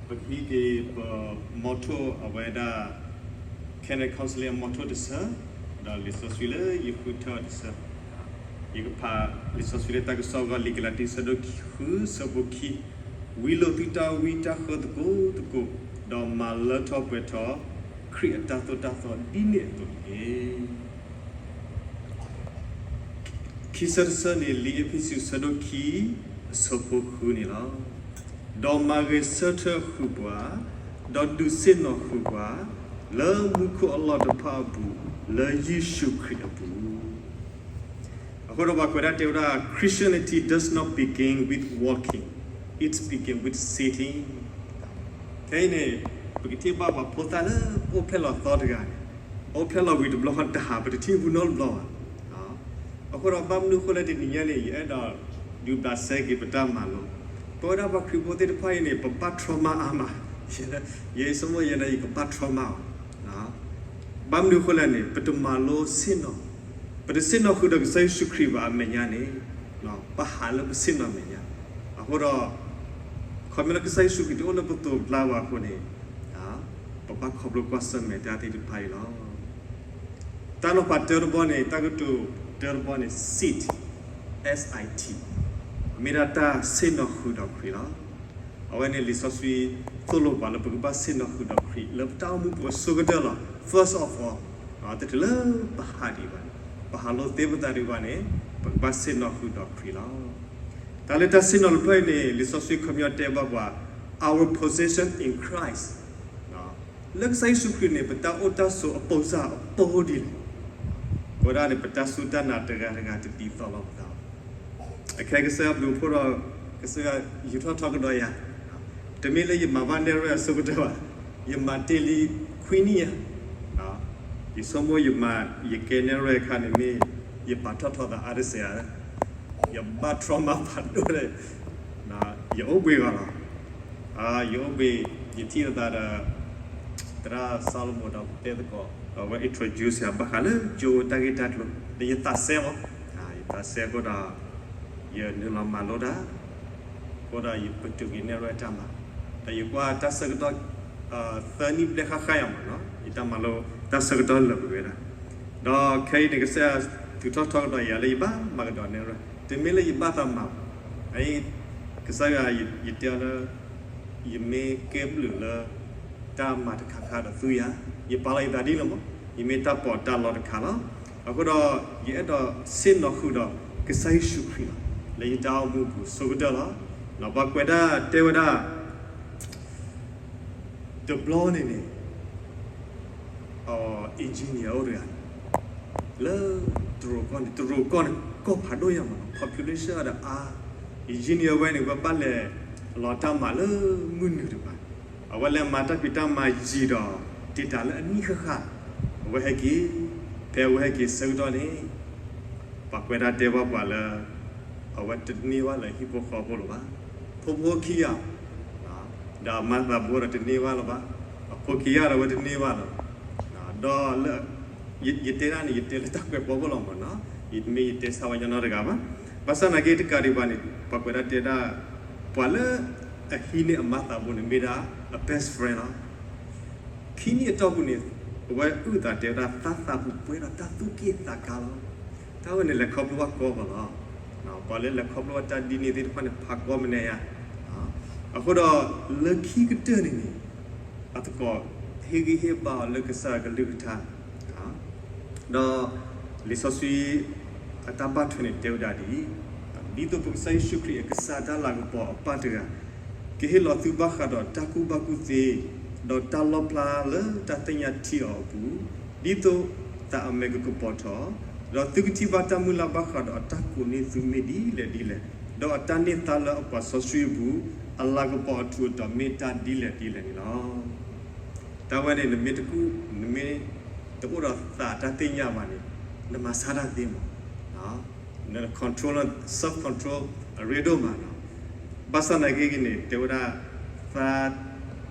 ပကဟံးက့ၤပ motto အဝဲဒၣ် Canon Council အ motto တဆၢ, ဒီးလံာ်စီဆှံလၢယဃုထၢအီၤတဆၢ, ယကဖးလံာ်စီဆှံလၢတၢ်ကစီၣ်အဂီၢ် လံာ်ကလၤတံ ဆၢဒိၣ်ဃု ဆၢဖိခံ, ဝံလိာ်သုတၢ်ဝံတၢ်ဃၢသကိးသကိး, ဒီးမၤလၢထီၣ်ပှဲၤထီၣ် ခရံာ်အတၢ်သိၣ်တၢ်သီဒ်န့ၣ်အသိးန့ၣ်တက့ၢ်. ခံဆၢတဆၢန့ၣ် လံာ်အ့းဖ့းစူး ဆၢဒိၣ်ခံ အဆၢဖိဃုန့ၣ်လီၤ. ဒီးမၤဂ့ၤဆၢထၢၣ်ဃုာ်ပှၤ, ဒီးဒုးဆ့ၣ်နီၤဃုာ်ပှၤ, လၢမူခိၣ်အလီၢ်တဖၣ်အပူၤ, လၢယ့ၣ်ၡူးခရံာ်အပူၤ. အဃိဒီးပှၤကွဲးဒၣ်တဲဝဲဒၣ် Christianity does not begin with walking, it begins with sitting. ခဲအံၤန့ၣ် ပကထံၣ်ဘၣ်ပှၤဖိသၣ်လၢအိၣ်ဖျဲၣ်လီၤသီတဂၤန့ၣ်, အိၣ်ဖျဲၣ်လီၤဝံၤတဘျီဃီတဟး ပတထံၣ်ဘူးနီတဘျီဘၣ်. အဃိဒီးဘၣ်မနုၤအဃိလဲၣ် တနံၤညါန့ၣ် ယအဲၣ်ဒိးဒုးဘျးစဲက့ၤပတၢ်မၤလိ, ပဝဲဒၣ်ပှၤခရံာ်ဖိသ့ၣ်တဖၣ်အံၤန့ၣ် ပဘၣ် trauma အါမး, ယဆိကမိၣ်ယဲန့ၣ် ယကဘၣ် trauma အီၤ ဘၣ်မနုၤအဃိလဲၣ်န့ၣ် ပတမၤလိဆ့ၣ်နီၤ, ပတဆ့ၣ်နီၤဃုာ်ဒီးကစၢ်ယ့ၣ်ၡူးခရံာ်ဘၣ်အမဲာ်ညါန့ၣ်, ပဟးလၢပဆ့ၣ်နီၤမဲာ်ညါ. အဃိဒီး ခီဖျိလၢကစၢ်ယ့ၣ်ၡူးခရံာ်တအိၣ်လၢပသိးပကျါဘၣ်အဃိန့ၣ်, ပဘၣ်ခီဖျိကွၢ်ဆၢၣ်မဲာ်တၢ်သ့ၣ်တဖၣ်အံၤလီၤ. တၢ်နီၤဖးတၢတဘီန့ၣ် တၢ်ကတိၤတၢတဘီန့ၣ် sit, S I T, မ့ၢ်ဒၣ်တၢ်ဆ့ၣ်နီၤဃုာ်ဒီးခရံာ်လီၤ. အဝဲန့ၣ်လံာ်စီဆှံသိၣ်လိပှၤလၢပကဘၣ်ဆ့ၣ်နီၤဃုာ်ဒီးခရံာ် လၢပတၢ်အိၣ်မူပူၤအဆိကတၢၢ်လီၤ. First of all, တချုးလၢပဟးဒံးဘၣ်န့ၣ်, ပဟးလိသ့ပသးဒံးဘၣ်န့ၣ်, ပကဘၣ်ဆ့ၣ်နီၤဃုာ်ဒီးခရံာ်လီၤ. တၢ်လၢတၢ်ဆ့ၣ်နီၤတဖျၢၣ်အံၤန့ၣ် လံာ်စီဆှံခီပညီတဲဘၣ်ပှၤ our position in Christ, လၢကစၢ်ယ့ၣ်ၡူးခရံာ်န့ၣ် ပတၢ်အိၣ်တၢ်ဆိးအပိစၢ်အပိဒ်လဲၣ်. အဃိဒၣ်န့ၣ် ပတၢ်စူၢ်တၢ်နာ်တဂၤတဂၤတဒ်သိးလိာ်ပသးဘၣ်. အခဲကစၢ်ယွၤဘျုးဖှိၣ်ဒီး ကစၢ်ယွၤယူးထီၣ်ထီကဒီးယၤ, တမ့ၢ်လၢယမၤဘၣ်နဲၣ်ရွဲၣ်အဆိကတၢၢ်ဘၣ်, ယမၤတ့ၢ်လံခွံနံၣ်ညါ, ယဆိကမိၣ်ယမၤ ယကဲနဲၣ်ရွဲၣ်အခါန့ၣ်မ့ၢ် ယပာ်ထီၣ်ထီသးအါတစဲးဧါ, ယဘၣ် trauma ဖးဒိၣ်ဒီး ယအိၣ်ဘှံးဂီၤလီၤ. ယအိၣ်ဘှံး ယထံၣ်လိာ်သးဒီး သရၣ်စီၤလမိၣ်ဒီးပတဲသကိး အဝဲ introduce ယၤဘၣ်ဃးလၢကၠိတၢ်ဂ့ၢ်တၢ်ကျိၤ ဒီးယသးစဲမး, ယသးစဲအဃိဒီး ယနုာ်လီၤမၤလိတၢ် အဃိဒီးယပတုာ်က့ၤနဲၣ်ရွဲၣ်တၢ်မၤ, ဒီးယကွၢ်တၢ်ဆၢကတီၢ် သၢနံၣ်ဘျဲၣ်ဃၣ်ဃၣ်ယၤမးနီၤ ယတၢ်မၤလိတၢ်ဆၢကတီၢ်လၢာ်ကွံာ်ဝဲဒၣ်, ဒီးခဲအံၤန့ၣ် ကစၢ်ယွၤသူၣ်ထီၣ်ထီကဒီးယၤလၢယဘၣ်မၤကဒီးနဲၣ်ရွဲၣ်, တမ့ၢ်လၢယဘၣ်သးမၤဘၣ်, အအံၤ ကစၢ်ယွၤ ယတဲအီၤလၢ ယမ့ၢ်ကဲဘျုးလၢ တၢ်မၤတခါခါဒီးသူယၤ, ယပာ်လီၤယသးဒ်လီၤမး, ယမ့ၢ်တၢ်ပီးတၢ်လီတခါလီၤ. အဃိဒီး ယအဲၣ်ဒိးဆ့ၣ်နီၤဃုာ်ဒီးကစၢ်ယ့ၣ်ၡူးခရံာ်လီၤ လၢယတၢ်အိၣ်မူပူၤဆိကတၢၢ်လီၤ. ပှၤကွဲးဒၣ်တဲဝဲဒၣ် တဘျီန့ၣ်န့ၣ် engineer အိၣ်တဂၤန့ၣ် လၢတရူးကီၢ်န့ၣ် တရူးကီၢ်န့ၣ် ကီၢ်ဖးဒိၣ်ညါမးနီၤ population ဒီးအါ, engineer ဝဲန့ၣ် ဝဲဘၣ်လဲၤလီၤတၢ်မၤလၢမုၢ်နုာ်တပၤ, အဝဲလဲၤမၤတၢ်ဖံးတၢ်မၤယံာ်ဒီး တံာ်တာ်လၢအနံၣ်ဃၣ်ဃၣ်, အဝဲဟဲက့ၤ, ဖဲအဝဲဟဲက့ၤဆၢကတီၢ်န့ၣ် ပှၤကွဲးဒၣ်တဲဘၣ်ပှၤလၢ အဝဲတန့ၢ်ဘၣ်လၢဟံၣ်ဖိဃီဖိလၢၤဘၣ်, ဖိဖိခံဂၤ ဒီးအမါသးဘိဒီးတန့ၢ်ဘၣ်လၢၤဘၣ်, အဖိခံဂၤဒီးအဝဲတန့ၢ်ဘၣ်လၢၤဘၣ်, ဒီးလၢ ယတဲဒၣ်န့ၣ် ယတဲလၢတၢ်ကွဲးပီဖိလီၤမးနီၤ, ယမ့ၢ်ယတဲဆါဝဲညီနီတဂၤဘၣ်, ဘၣ်ဆၣ်နာ်က့တကးဒံးဘၣ်န့ၣ် ပှၤကွဲးဒၣ်တဲဒၣ် ပှၤလၢအဟံးန့ၢ်အမါသးဘိန့ၣ် မ့ၢ်ဒၣ်အ best friend လီၤ. ခံနံၣ်အတီၢ်ပူၤန့ၣ် အဝဲအုၣ်သးတဲဝဲဒၣ် သးသးပူၤပှဲၤဒီးတၢ်သူၣ်က့ၣ်သးကါလီၤ. တၢ်ဝဲန့ၣ်လဲၤခီဖျိဘၣ်ကီကီလီၤ. ပှၤလၢလဲၤခီဖျိဘၣ်တၢ်ဒ်န့ၣ်သ့ၣ်တဖၣ်န့ၣ် ဖးကီမနုၤယါ. အဃိဒီး လၢခံကတၢၢ်န့ၣ်န့ၣ် အသကိးဟ့ၣ်ဂံၢ်ဟ့ၣ်ဘါအီၤလၢကစၢ်ယွၤကလုၢ်ကထါ ဒီးလံာ်စီဆှံအတၢ်ဘၣ်ထွဲန့ၣ်တဲဝဲဒၣ်ဒ်အံၤ, ဒ်သိးပကစၢ်ယ့ၣ်ၡူးခရံာ်အကစၢ်တၢ်လၤကပီၤအပၢ်တဂၤ ကဟ့ၣ်လီၤသုဘၣ်ဃးဒီးတၢ်ကူၣ်ဘၣ်ကူၣ်သ့ ဒီးတၢ်လီၣ်ဖျါလၢတၢ်သ့ၣ်ညါထံအီၤအပူၤ, ဒ်သိးသးအမဲာ်ကကပီၤထီၣ်, ဒီးသုကထံၣ်ဘၣ်တၢ်မုၢ်လၢ်ဘၣ်ဃးဒီးအတၢ်ကိးန့ၢ်သုမ့ၢ်ဒ်လဲၣ်ဒ်လဲၣ်, ဒီးအတၢ်န့ၢ်သါလၢအပှၤစီဆှံအပူၤ အလၤကပီၤအထူးအတီၤမ့ၢ်တၢ်ဒ်လဲၣ်ဒ်လဲၣ်န့ၣ်လီၤ. တၢ်ဝဲန့ၣ် နမ့ၢ်တကူၣ် နမ့ၢ်တအိၣ်ဒီးသးတၢ်သ့ၣ်ညါဘၣ်န့ၣ် နမၤဆါတၢ်သ့မး, န control, self control အရ့ဒိၣ်မးနီၤ. ဘၣ်ဆၣ်သနာ်က့ဂ့ၤန့ၣ် တဲဝဲဒၣ် သး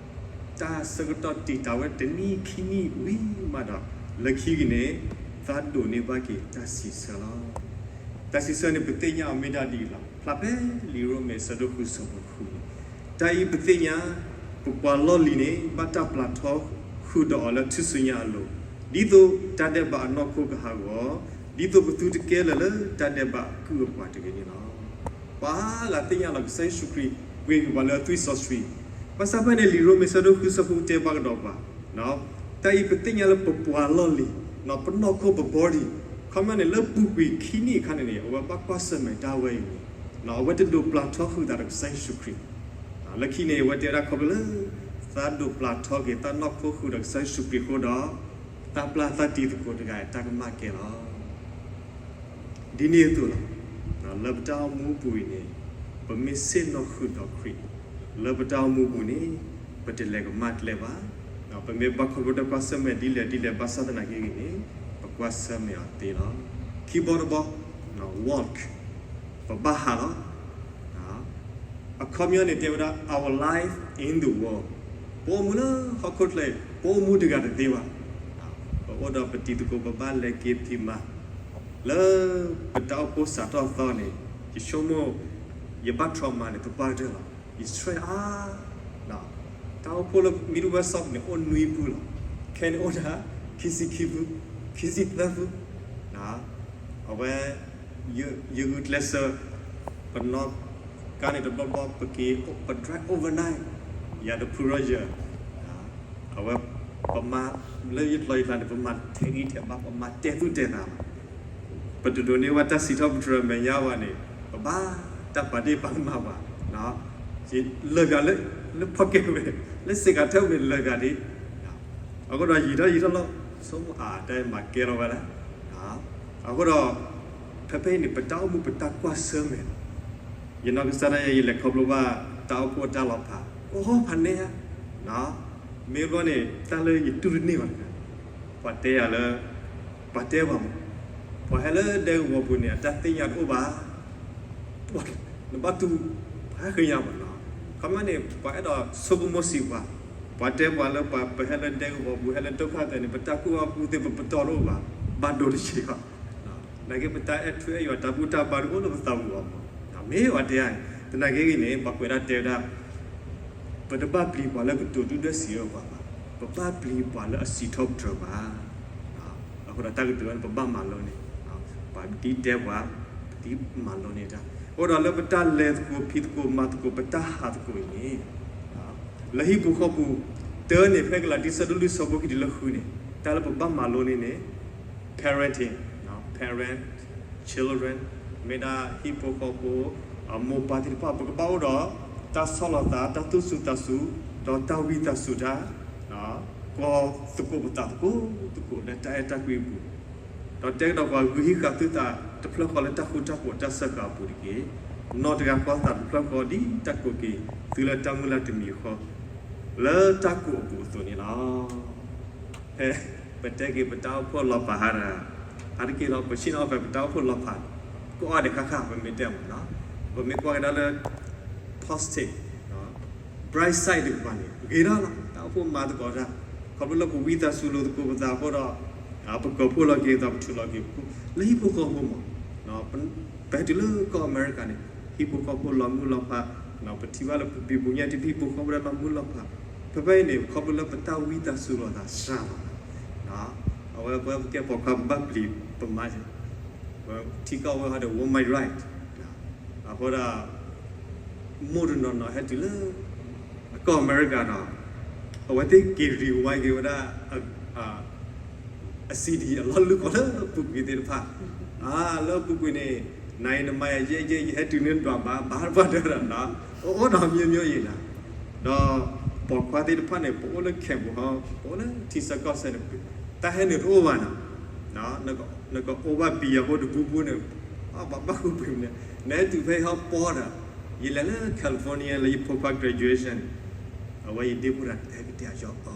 တၢ်ဆၢကတီၢ်တံာ်တာ်ဝဲတနံၣ်ခံနံၣ်ဝံၤမးဒီး လၢခံက့ၤန့ၣ် သးဒိးန့ၢ်ဘၣ်က့ၤတၢ်စံးဆၢလီၤ. တၢ်စံးဆၢန့ၣ် ပသ့ၣ်ညါအီၤမ့ၢ်ဒၣ်ဒ်အံၤလီၤ. ဖျါဖဲလံာ်ရိမ့ၤအဆၢဒိၣ်ဃုဆၢဖိဃုန့ၣ်, တၢ်အံၤပသ့ၣ်ညါ ပပှၤလီၢ်လံၤန့ၣ် ဘၣ်တၢ်ပျၢ်ထီဃုာ်ဒီးအီၤလၢထူၣ်စုညါအလိၤ, ဒ်သိးတၢ်ဒဲးဘးအနီၢ်ခိကဟးဂီၤ, ဒ်သိးပသုတကဲလၢာ်လၢတၢ်ဒဲးဘးအကုၢ်အပှၤတဂ့ၤန့ၣ်လီၤ. ပှၤဂၤသ့ၣ်ညါလီၤကစၢ်ယ့ၣ်ၡူးခရံာ် ပှ့ၤက့ၤပှၤလၢအသွံၣ်စီဆှံ, ဘၣ်ဆၣ်ဖဲန့ၣ် လံာ်ရိမ့ၤဆၢဒိၣ်ဃုဆၢဖိတဲဘၣ်ကဒီးပှၤ, တၢ်အံၤပသ့ၣ်ညါလၢပပှၤလီၢ်လံၤ, ပနီၢ်ခိပ body, ခီပညီန့ၣ် လၢပူၤကွံာ်ခံနံၣ်အခါန့ၣ်န့ၣ် အဝဲဘၣ်ကွၢ်ဆၢၣ်မဲာ်တၢ်ဝဲအံၤန့ၣ်, အဝဲတဒိးပျၢ်ထီဃုာ်သးဒီးကစၢ်ယ့ၣ်ၡူးခရံာ် လၢခံန့ၣ် အဝဲတဲဝဲဒၣ်ခီဖျိလၢ သးဒိးပျၢ်ထီက့ၤသးနီၢ်ခိဃုာ်ဒီးကစၢ်ယ့ၣ်ၡူးခရံာ်အဃိဒီး, သးပျၢ်သးတံၤသကိးတဂၤအံၤ တၢ်ကမၣ်ကဲလီၤ. ဒ်န့ၣ်အသိးလီၤ. လၢပတၢ်အိၣ်မူပူၤအံၤန့ၣ်, ပမ့ၢ်ဆ့ၣ်နီၤဃုာ်ဒီးခရံာ် လၢပတၢ်အိၣ်မူပူၤန့ၣ်, ပတလဲၤကမၣ်ကျဲဘၣ်. ပမ့ၢ်ဘၣ်ခီဖျိတၢ်ကွၢ်ဆၢၣ်မဲာ်ဒ်လဲၣ်ဒ်လဲၣ်ဘၣ်ဆၣ်သနာ်က့ဂ့ၤန့ၣ်, ပကွၢ်ဆၢၣ်မဲာ်အီၤသ့လီၤ. ခံဘီတဘီ, walk, ပဘၣ်ဟးလီၤ. အခီပညီန့ၣ်တဲဝဲဒၣ် our life in the world, ပအိၣ်မူလၢဟီၣ်ခိၣ်ချၢအံၤ ပအိၣ်မူတဂၤတသ့ဘၣ်. ပအိၣ်ဒီးပတံၤသကိး ပဘၣ်လဲၤက့ၤဖံးမၤ, လၢပတၢ်အိၣ်ဖှိၣ်စးထီၣ်သီန့ၣ်, ယဆိကမိၣ်, ယဘၣ် trauma န့ၣ် သပှၢ်ကတၢၢ်လီၤ. ယ stress အါ, တၢ်အိၣ်ဖှိၣ်လၢ Midwest န့ၣ် အိၣ်နွံဖုလီၤ. ခဲအံၤန့ၣ်အိၣ်ဒၣ် ခံဆံခံဖု, ခံဆံသၢဖု, အဝဲ ယဂုာ်ကျဲးစၢး, ပနီၣ်ကါန့ၣ်တဘျီဘျီ ပက့ၤ ပ drive overnight, ယၤတဖုရီယၢၢ်, အဝဲ ပမၤလၢယကျိၤယကျါန့ၣ် ပမၤထဲးဂံၢ်ထဲးဘါ ပမၤတဲာ်သူၣ်တဲာ်သးလီၤ. ပတဒိးန့ၢ်ဘၣ်တၢ်စံးထီၣ်ပတြၢၤမဲာ်ညါဘၣ်န့ၣ် ပဘၣ်တၢ်ပာ်ဒ့ၣ်ပာ်ကမၣ်ဘၣ်, လၢာ်ဂၤလၢ လၢ pocket ဝဲ, လၢစ့ကၤထၢၣ်ဝဲန့ၣ် လၢာ်ဂၤဒ် အဃိဒီးယံာ်ထီၣ်ယံာ်ထီၣ်လီၤ, ဆိကမိၣ်အါ တၢ်မၤကဲထီၣ်ဝဲလဲၣ်. အဃိဒီး ဖဲဖဲအံၤန့ၣ် ပတၢ်အိၣ်မူပတၢ်ကွၢ်ဆၢၣ်မဲာ်လီၤ. ယနီၢ်ကစၢ်ဒၣ်ယဲ ယလဲၤခီဖျိဘၣ်တၢ်အိၣ်ဖှိၣ်အတၢ်လီၤဖး, အိၣ်ဖးနဲဧါ, မ့ၢ်ဘျီန့ၣ် တၢ်လၢယတူၢ်တန့ၢ်ဘၣ်တခါ, ပှၤတဲယၤလၢ ပှၤတဲပှၤမး, ပှၤဟဲလၢဒဲကဝီၤပူၤန့ၣ် အတၢ်သ့ၣ်ညါတအိၣ်ဘၣ်, နဘၣ်တူၢ် ပှၤဟဲဃ့ညါဘၣ်နီၤ. ခီမီန့ၣ် ပှၤအဲၣ်ဒိးဆိကမိၣ်စံးပှၤ, ပှၤတဲပှၤလၢပှၤ ပဟဲလၢဒဲကဝီၤပူၤ ဟဲလၢဒုက္ခသည်န့ၣ် ပတၢ်ကူၣ်ဘၣ်ကူၣ်သ့ ပပတီၢ်တအိၣ်ဘၣ်, ဘၣ်ဒိတဆံးဘၣ်. နာ်က့ပတၢ်အဲၣ်ထူအဲၣ်ယွၤ တၢ်ဘူၣ်တၢ်ဘါဒုးအိၣ်လၢပသးပူၤအီၤမး, မ့ၢ်ပှၤတဲဧါ, သနာ်က့ဂ့ၤန့ၣ် ပှၤကွဲးဒၣ်တဲဝဲဒၣ် ပတဘၣ်ပျံၤပှၤလၢကတိၤဒုၣ်ဒွဲၣ်စံးအၢပှၤဘၣ်, ပဘၣ်ပျံၤပှၤလၢအစံးထီၣ်ပတြၢၤဘၣ်. အဃိဒီးတၢ်ကတိၤန့ၣ် ပဘၣ်မၤလိန့ၢ်, ပှၤဒ်တဲပှၤ, ပဒ်မၤလိန့ၢ်တၢ်, အဃိဒီးလၢပတၢ်လဲၤသကိးဖံးသကိးမၤသကိး ပတၢ်ဟးသကိးအံၤန့ၣ်, လၢဟံၣ်ဖိဃီဖိ, တၢ်န့ၣ် ဖဲကလၤတံ ဆၢဒိၣ်လွံၢ် ဆၢဖိခံတုၤလၢဃုန့ၣ် တၢ်လၢပဘၣ်မၤလိန့ၢ်န့ၣ် parenting, parent, children, မ့ၢ်ဒၣ်ဟံၣ်ဖိဃီဖိ, အမိၢ်ပၢ်သ့ၣ်တဖၣ် ပကဘၣ်အိၣ်ဒီး တၢ်ဆီၣ်လီၤသး တၢ်သူၣ်စူၤသးစူၤ, ဒီးတၢ်ဝံသးစူၤတၢ်, ကီသကိးပသးသကိးသကိးလၢတၢ်အဲၣ်တၢ်ကွံအပူၤ, ဒီးတဲကဒီးပှၤဂုာ်ဟံးဃာ်သုသး တဖျၢၣ်ဃီလၢတၢ်ဃူတၢ်ဖိးတၢ်ဆၢဃာ်အပူၤတက့ၢ်. နီၢ်တဂၤဃီသးတဖျၢၣ်ဃီဒ်တၢ်ကိးက့ၤသုလၢတၢ်မုၢ်လၢ်တမံၤဃီ, လၢတၢ်ကိးအပူၤအသိးန့ၣ်လီၤ. ဖဲပတဲက့ၤပတၢ်အိၣ်ဖှိၣ်လီၤဖးဟါတဂၤ, ဟါတက့ၢ်လီၤ ပဆ့ၣ်နီၤဖဲပတၢ်အိၣ်ဖှိၣ်လီၤဖး, ကိးဂၤဒဲးဃၣ်ဃၣ် ပမ့ၢ်တဲမးနီၤ, ပမ့ၢ်ကွၢ်ကဒါလၢ positive, bright side တကပၤန့ၣ် ဂ့ၤဒၣ်လီၤ တၢ်အိၣ်ဖှိၣ်မၤသကိးတၢ်, ခီဖျိလၢပဝံသးစူၤလိာ်သကိးပသးအဃိဒီး, ပကီၢ်ဖှိၣ်လီၤက့ၤသး ပထုးလီၤက့ၤ, လၢဟံၣ်ဖိဃီဖိမး, ပဟဲတုၤလၢကီၢ်အမဲရကၤန့ၣ် ဟံၣ်ဖိဃီဖိလီၤမုၢ်လီၤဖး, ပထံၣ်ဘၣ်လၢပပံၤပူၤညါတံၢ် ဟံၣ်ဖိဃီဖိလီၤမုၢ်လီၤဖး, ဖဲဖဲအံၤန့ၣ် ခီဖျိလၢပတၢ်ဝံသးစူၤလိာ်သးစှၤလီၤ, အဝဲပဝဲပကဲပိာ်ခွါ ပဘၣ်ပျံၤပမါ, ပထံကီၢ်ဝဲဟီဒီး ဝ my right, အဃိဒီး မိၢ်တနီၤနီၤဟဲတုၤလၢ ကီၢ်အမဲရကၤဒီး အဝဲသ့ၣ်က့ၤ rewind က့ၤဝဲဒၣ် အ CD အလီၢ်လၢကီၢ်လၢအပူၤကွံာ်သ့ၣ်တဖၣ်, လၢအပူၤကွံာ်န့ၣ် နအံၤနမါယဲ ယဲ ယဲ ယဟဲတုၤန့ၣ်ဒွးဘၣ် ဘၣ်တဘၣ်တၢ်ဒီးနီၤ, အိၣ်ဒီး မျိုးမျိုး အံၤနီၤ, ဒီးပိာ်ခွါသ့ၣ်တဖၣ်န့ၣ် ပအိၣ်လၢ camp ပူၤဟီ ပအိၣ်လၢထံဆၢကီၢ်ဆၢန့ၣ် တၢ်ဟဲနုာ်တအိၣ်ဘၣ်နီၤ, နကအိၣ်ဘၣ်ဘံယၤဖိတပူၤပူၤန့ၣ်, ဘၣ်ဘၣ်ဃုပှ့ၤန့ၣ်, နဟဲတုၤဖဲဟီပီဒီး, ယလဲၤလၢ California လၢယဖိခွါ graduation, အဝဲယဒ့ဖိတဂၤ ဟဲကတဲာ်က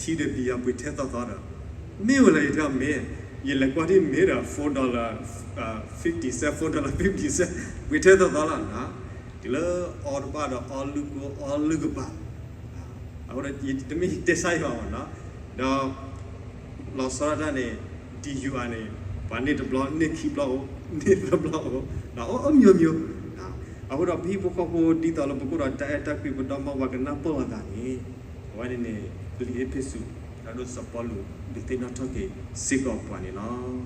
တီၤအီၤ ထံဒီးဘံယၤပှ့ၤထဲသိးသိးဒီး, မ့ၢ်ဝဲလၢယတဲအီၤမ့ၢ်, ယလဲၤကွၢ်ဒ်မ့ၢ်ဒီး four dollar fifty cent, four dollar fifty cent ပှ့ၤထဲသိးသိးလီၤနီၤ, တုၤလၢအီတဘၣ်ဒီး အီလုၢ်ကိအီလုၢ်ကပၤ, အဃိဒီးတမ့ၢ်ယတဲဆါယွၤဘၣ်နီၤ, ဒီး လီၤဆီဒၣ်တၢ်န့ၣ် DUI န့ၣ် ပှၤန့ၢ်တဘျီ န့ၢ်ခံဘျီအိၣ် န့ၢ်သၢဘျီအိၣ်, ဒီးအိၣ် မျိုးမျိုး, အဃိဒီးပဟံၣ်ဖိဃီဖိ ဒ်သိးလၢပကအိၣ်ဒီးတၢ်အဲၣ်တၢ်ကွံ ပဒီမါဝၤကနၢ်ပၢၢ်လိာ်သးန့ၣ်, အဝဲန့ၣ်န့ၣ် လံာ်အ့းဖ့းစူး ဒ်သိးနီၢ်ထီၣ်က့ၤစ့ၢ်ကီးပှၤန့ၣ်လီၤ.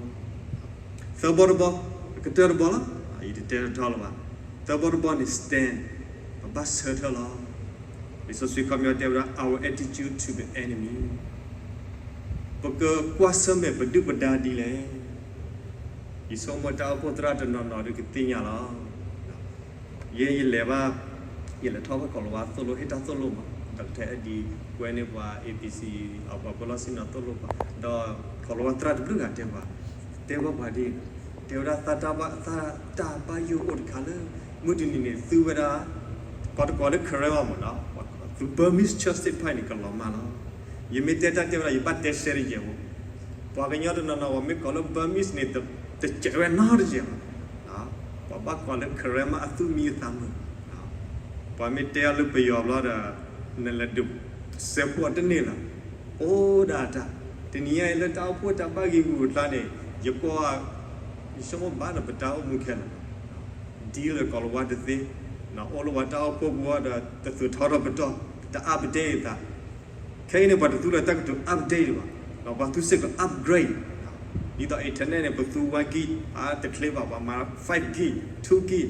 သၢဘီတဘီ, အကတၢၢ်တဘီလီၤ, ယတတဲထီၣ်လၢၤဘၣ်. သၢဘီတဘီန့ၣ် stand, ပဘၣ်ဆၢထၢၣ်လီၤ. လံာ်စီဆှံခီပညီတဲဝဲဒၣ် our attitude to the enemy. ပကကွၢ်ဆၢၣ်မဲာ်ပဒုၣ်ပဒါဒ်လဲၣ်. ယဆိကမိၣ်တၢ်အိၣ်ဖှိၣ်သရၣ်တနီၤနီၤဒီးကသ့ၣ်ညါလီၤ. ယဲယလဲၤဘၣ်, ယလဲၤထီၣ်ဘၣ်ကိၤလၤဝါသိၣ်လိ ဟ့ၣ်တၢ်သိၣ်လိမး, ဒီးကထဲအဒံးကွဲန့ၢ်ပှၤ A B C အပှၤဖိလီၢ်ဆ့ၣ်နီၤသိၣ်လိပှၤ, ဒီးကိၤလၤဝါသရၣ်တဘျုးဂၤတဲပှၤ, တဲဘၣ်ပှၤဒ်, တဲဝဲဒၣ်သးတၢ်ဘၣ်, သးတၢ်ဘၣ်ယိၣ်အိၣ်တခါလၢ မုၢ်တနံၤန့ၣ် သူဝဲဒၣ်, ပှၤတကိးလၢ Karen မးနီၤ, သူ Burmese church သ့ၣ်တဖၣ်န့ၣ် ကလီၤမၢ်လီၤ. ယမ့ၢ်တဲတၢ်တဲဝဲဒၣ် ယဘၣ်တဲရှဲတယဲၢ်ဖိ, ပှၤကညီတနီၤနီၤ ပှၤမ့ၢ်ကိးလၢ Burmese န့ၣ် တစဲးဝဲနီတယဲၢ်ဘၣ်. ပှၤဘၣ်ကိးလၢ Karen မးအသူၣ်မံအသးမုာ်, ပှၤမ့ၢ်တဲအီၤလၢပယီၤဘျီဒီး နလဲၤဒုးစဲးဖှိၣ်အီၤတန့ၢ်လၢၤ, အိၣ်ဒၣ်တၢ်, တနံၤညါအံၤလၢတၢ်အိၣ်ဖှိၣ်တၢ်ဘၣ်ဂ့ၤဂူာ်အကျါန့ၣ် ယကွၢ်, ယဆိကမိၣ်ဘၣ်ဒီးပတၢ်အိၣ်မူခဲလၢာ်, deal လၢကိၤလၤဝါတသ့, အိၣ်လၢပှၤတၢ်အိၣ်ဖှိၣ်ပူၤဒီး တသုးထီထီၣ်ပတီၢ်, တ update အသး ခဲအံၤန့ၣ် ပှၤတသူလၢတၢ်ကတိၤ update ဘၣ်, ပှၤသူစ့ၢ်ကီး upgrade, ဒ်သိး internet န့ၣ် ပသူ one gig အါတချ့ဘၣ်, ပှၤမၤ five gig, two gig,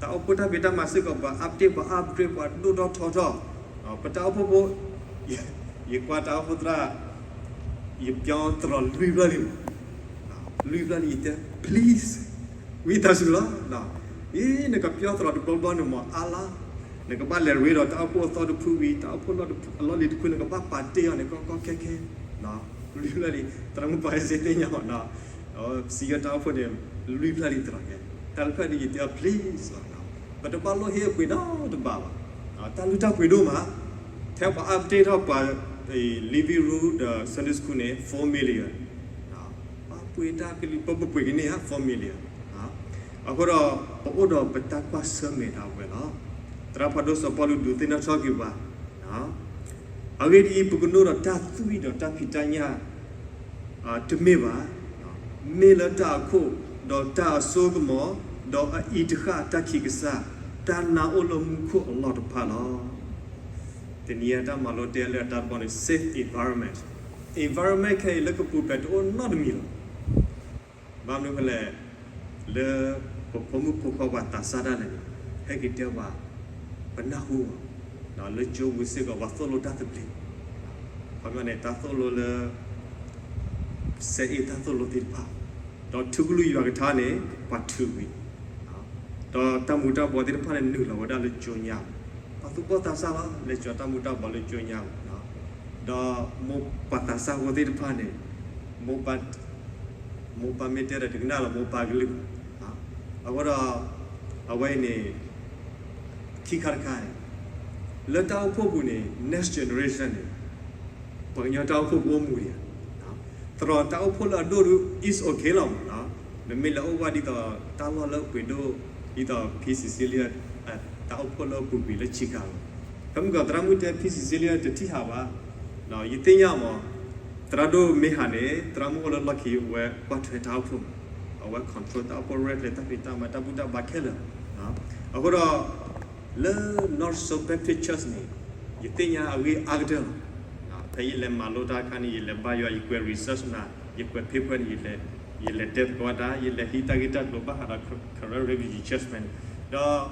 တၢ်အိၣ်ဖှိၣ်တၢ်ဖံးတၢ်မၤစ့ၢ်ကီး ပှၤ update ပှၤ upgrade ပှၤဒိၣ်ထီၣ်ထီထီၣ်, ပတၢ်အိၣ်ဖှိၣ်ဖိ, ယကွၢ်တၢ်အိၣ်ဖှိၣ်သရၣ်, ယပျီသရိာ်လွံၢ်ဖျၢၣ်လံမး, လွံၢ်ဖျၢၣ်လံယတဲ please, ဝံသးစူၤလီၤ, အံၤ နကပျီသရိာ်တဘျီဘျီန့ၣ်မးအါလီၤ, နကဘၣ်လဲၤရ့ဒီးတၢ်အိၣ်ဖှိၣ်အသီတဖုဝံၤ တၢ်အိၣ်ဖှိၣ်အလီၢ်လံၤတဖု နကဘၣ်ပာ်တ့ၢ်အီၤန့ၣ် ကီကီခဲခဲ, လွံၢ်ဖျၢၣ်လံ, သရၣ်မုၣ်ပှၤစ့သ့ၣ်ညါမး, စံးယီၤတၢ်အိၣ်ဖှိၣ်န့ၣ် လွံၢ်ဖျၢၣ်လံသရိာ်ကဲ, တၢ်တဖျၢၣ်န့ၣ် ယတဲအီၤ please လီၤ, ပတဘၣ်လိၣ်ဟ့ၣ်အပှ့ၤနီတဘးဘၣ်, တၢ်လုၢ်တၢ်ပှ့ၤဒိၣ်မး, ထဲပှၤ update ထီၣ်ပှၤ living room ဒီး Sunday school န့ၣ် four million, ပှၤပှ့ၤတၢ်ကလံၤ ပပှ့ၤကန့ၢ်ဧါ four million, အဃိဒီး ပအိၣ်ဒီးပတၢ်ကွၢ်ဆၢၣ်မဲာ်ဒၣ်ဝဲလီၤ. သရၣ်ဖးဒိၣ်စီၤပီလူးဒုးသ့ၣ်နီၣ်ထီၣ်က့ၤပှၤ, အဂ့ၢ်ဒ်အံၤ ပကနိဒီးတၢ်သွံၣ်ဒီးတၢ်ဖံးတၢ်ညၣ် တမ့ၢ်ဘၣ်, မ့ၢ်လၢတၢ်အခိၣ်, ဒီးတၢ်အစိကမီၤ, ဒီးအအံၤတဃၣ်တၢ်ခံကစၢ်, တၢ်နာ်အိၣ်လၢမူခိၣ်အလီၢ်တဖၣ်လီၤ. တနံၤအံၤတၢ်မၤလိတဲလၢအတၢ်တဘီန့ၣ် safe environment, environment ခဲအံၤလၢကပူၤဖျဲးတအိၣ်နီတမံၤလီၤ. ဘၣ်မနုၤဖဲလဲၣ်, လၢပဖိမုၣ်ဖိခွါပှၤသးစၢ်ဒၣ်လဲာ်န့ၣ်, ဟဲက့ၤတဲပှၤ, ပနၢ်ဟူအီၤ, လၢကၠိပူၤစ့ၢ်ကီးပှၤသိၣ်လိတၢ်သဘျ့, ခီပညီန့ၣ် တၢ်သိၣ်လိလၢ စဲအ့ၣ်တၢ်သိၣ်လိသ့ၣ်တဖၣ်, ဒီးထုကလုၢ်ယွၤကထါန့ၣ် ပှၤထုးကွံာ်, ဒီးတၢ်မူၤတၢ်ဘှီးသ့ၣ်တဖၣ်န့ၣ် နုာ်လီၤဝဲဒၣ်လၢကၠိညါ, ပှၤသူၣ်ဘီၣ်သးစၢ်လီၤ လဲၤကၠီၤတၢ်မူၤတၢ်ဘှီးလၢကၠိညါ, ဒီးမိၢ်ပှၤသးစၢ်ဖိသ့ၣ်တဖၣ်န့ၣ်, မိၢ်ပၢ် မိၢ်ပၢ်မ့ၢ်တဲဒီးတကနၣ်လီၤ မိၢ်ပၢ်ကလုၢ်, အဃိဒီး အဝဲအံၤန့ၣ် ခံခါတခါန့ၣ်, လၢတၢ်အိၣ်ဖှိၣ်ပူၤန့ၣ် next generation န့ၣ် ပှၤကညီတၢ်အိၣ်ဖှိၣ်ကအိၣ်မူဒံးဧါ, သရိာ်တၢ်အိၣ်ဖှိၣ်လၢအဒိၣ်ဒုး is okay လီၤမး, နမ့ၢ်လဲၤအိၣ်ဘၣ်ဒ်သိးတၢ်လီၢ်လၢအပှ့ၤဒိၣ်, ဒ်သိး P Cecilia တၢ်အိၣ်ဖှိၣ်လၢအပူၤကွံာ်လၢ Chicago, ဖဲမုၢ်ကီးသရၣ်မုၣ်တဲ P Cecilia တထံၣ်ဟးဘၣ်, ယသ့ၣ်ညါမး, သရၣ်ဒိၣ်မ့ၢ်ဟးန့ၣ် သရၣ်မုၣ်အိၣ်လၢလီၢ်ခံ အဝဲကွၢ်ထွဲတၢ်အိၣ်ဖှိၣ်မး, အဝဲ control တၢ်အိၣ်ဖှိၣ်ရဲၣ်ကျဲၤတၢ်ဖံးတၢ်မၤတၢ်ဘူၣ်တၢ်ဘါခဲလၢာ်, အဃိဒီး လၢ North Shore Baptist Church န့ၣ်, ယသ့ၣ်ညါအဂ့ၢ်အါကတၢၢ်လီၤ. ဖဲယလဲၤမၤလိတၢ်အခါန့ၣ် ယလဲၤဘါယွၤ ယကွဲး research နၤ, ယကွဲး paper န့ၣ်, ယလဲၤတဲသကိးတၢ်, ယလဲၤဟံးတၢ်ဂ့ၢ်တၢ်ကျိၤဘၣ်ဃးဒီး Karen refugee church ဖဲန့ၣ်, ဒီး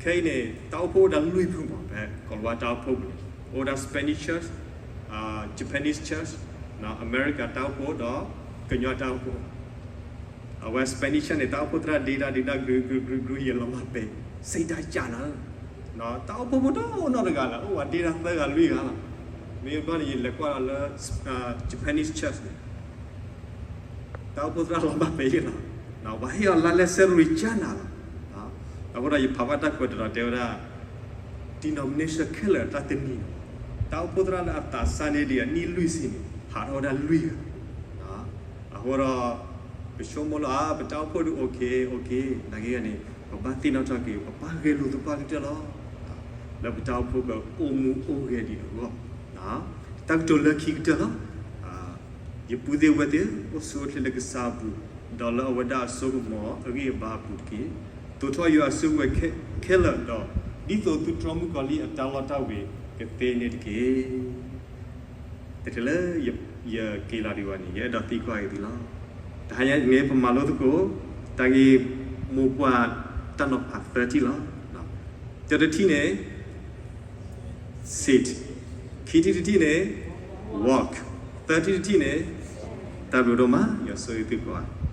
ခဲအံၤန့ၣ် တၢ်အိၣ်ဖှိၣ်အိၣ်ဒၣ်လွံၢ်ဖုမး ဖဲကိၤလၤဝါတၢ်အိၣ်ဖှိၣ်ပူၤန့ၣ်, အိၣ်ဒၣ် Spanish church, Japanese church, America တၢ်အိၣ်ဖှိၣ်ဒီး ကညီတၢ်အိၣ်ဖှိၣ် အဝဲ Spanish church န့ၣ် တၢ်အိၣ်ဖှိၣ်သရၣ်ဒ့တၢ်ဒ့တၢ် ကြုကြုကြုကြု ယလီၤမၢ်ပဲ, စိတ်ဓာတ်ကျနၤ, တၢ်အိၣ်ဖှိၣ်ဖိတအိၣ်နီတဂၤလၢၤ, အိၣ်ဝဲဒ့တၢ်သၢဂၤလွံၢ်ဂၤလီၤ. မ့ၢ်ဘၣ်န့ၣ် ယလဲၤကွၢ်လီၤလၢ Japanese church န့ၣ် တၢ်အိၣ်ဖှိၣ်သရၣ်လီၤမၢ်ပဲယလီၤ. ပှၤဟ့ၣ်အီၤလါလဲ salary ကနၤလီၤ. အဃိဒီးယဖးဘၣ်တၢ်ကွဲးတရီၤတဲဝဲဒၣ် denomination ခဲလၢာ်တၢ်တနံၤန့ၣ်, တၢ်အိၣ်ဖှိၣ်သရၣ်လၢအသးစၢ်န့ၢ်ဒံးအနံၣ်လွံၢ်ဆံန့ၣ် ဟးထီၣ်ဝဲဒၣ်လွံၢ်ဂၤ. အဃိဒီး ပဆိကမိၣ်လၢ အါ ပတၢ်အိၣ်ဖှိၣ်ဒုး okay, okay နာ်က့ဂၤန့ၣ် ပဘၣ်သ့ၣ်နီၣ်ထီၣ်က့ၤ ပပၢ်ဂဲၤလိာ်သပှၢ်ကတၢၢ်လီၤ. လၢပတၢ်အိၣ်ဖှိၣ်ကအိၣ်မူအိၣ်ဂဲၤဒံးအဂီၢ်, တၢ်ကတိၤလၢခံကတၢၢ်လီၤ. ယပုၢ်သ့ၣ်ဝဲၢ်သ့ၣ် အိၣ်ဆူၣ်အိၣ်ချ့လၢကစၢ်အပူၤ, ဒီးလၢအဝဲဒၣ်အစိကမီၤအဂံၢ်အဘါအပူၤတက့ၢ်. သိးထီၣ်ယွၤအစုကဝဲၤခဲလၢာ်ဒီး ဒ်သိးသုတြီမုၣ်ကီၤလံၢ်အတၢ်လီတၢ်ဝ့ၤကသ့န့ၣ်တက့ၢ်. တချုးလၢယက့ၤလီၤဒံးဘၣ်န့ၣ် ယအဲၣ်ဒိးသံကွၢ်က့ၤသုလီၤ. တဟါညါန့ၣ် ပမၤလိသကိး တၢ်ဂ့ၢ်မိၢ်ပှၢ်တၢ်နီၤဖးသၢထံၣ်လီၤ. တၢတထံၣ်န့ၣ် sit, ခံထံၣ်တထံၣ်န့ၣ် walk, သၢထံၣ်တထံၣ်န့ၣ် တၢ်ဘျုးဒိၣ်မး ယွၤဆိၣ်ဂ့ၤသုကိးဂၤ.